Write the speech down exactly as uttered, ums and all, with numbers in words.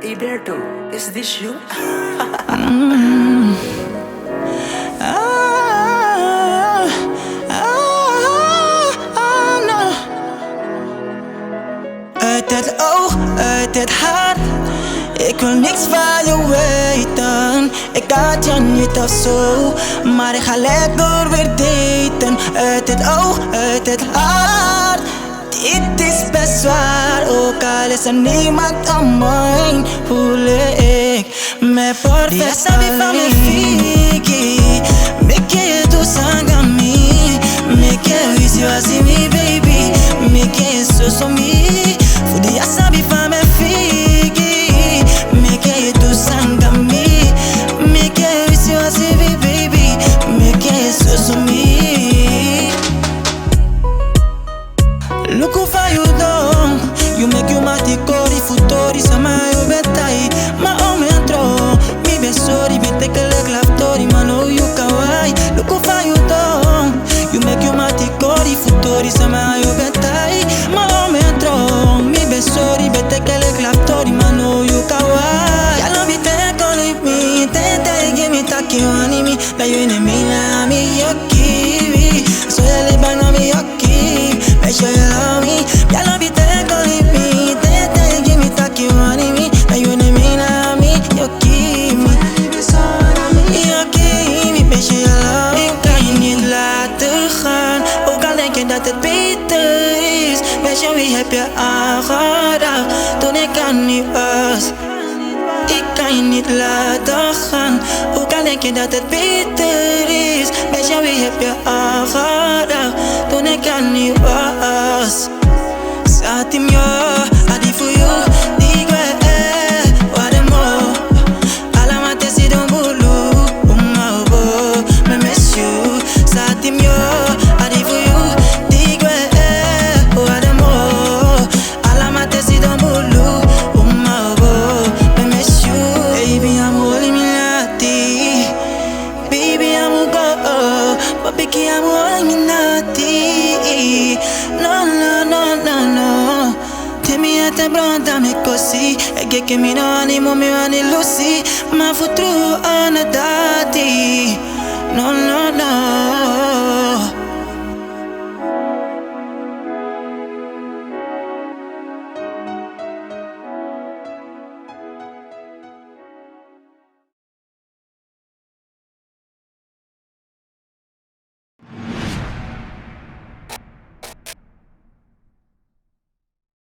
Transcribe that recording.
Iberto, is this you? Mm. Ah, ah, ah, no. Uit het oog, uit het hart. Ik wil niks van je weten. Ik had je niet of zo, maar ik ga lekker weer daten. Uit het oog, uit het hart. Dit is best zwaar, ook al is er niemand om me heen, voel ik me perfect. Di a sabi fa mi e fiki, meke yu du sanga mi, meke yu wisi wasi mi, baby, meke yu soso mi. Fu di a sabi fa mi e fiki, meke yu du sanga mi, meke yu wisi wasi mi, baby, meke yu soso mi. Luku fa yu don, yu meki yu mati kori fu tori sama yu ben tai. Ma o mi entro, mi ben sori, ben teke leki lafu tori, ma now yu kawai. Luku fa yu don, yu meki yu mati kori fu tori sama yu ben tai. Ma o mi entro, mi ben sori, ben teke leki lafu tori, ma now yu kawai. Yalo mi te koli mi, te te gi mi taki wani mi. Na yu ne mi na mi yoki mi. So yale bana mi yoki. Make sure you love me. Yalo mi te koli mi, te te gi mi taki wani mi. Na yu ne mi na mi yoki mi. Yoki mi, make sure you love me. Ik kan je niet laten gaan, ook al denk je dat het beter is. Weet je, wie heb je aangedaan toen ik er niet was? Ik kan je niet laten gaan, ook al denk je dat het beter is. Bij jou heb je aangedaan toen ik er niet was. Satim yo, adi fu yu, di gwe, eh, wademo. Alamate si don bulu, uma obo, me miss you. Satim yo, adi fu yu, di gwe, eh, wademo. Alamate si don bulu, uma obo, me miss you. Baby, I'm holding me lati. Baby, I'm go. Papiki, I'm holding me lati. No, no, no, no, no. Temi ete bronda mi kosi. Ege ke mi no ani mo mi ani lusi. Ma futru ana dati. No, no, no.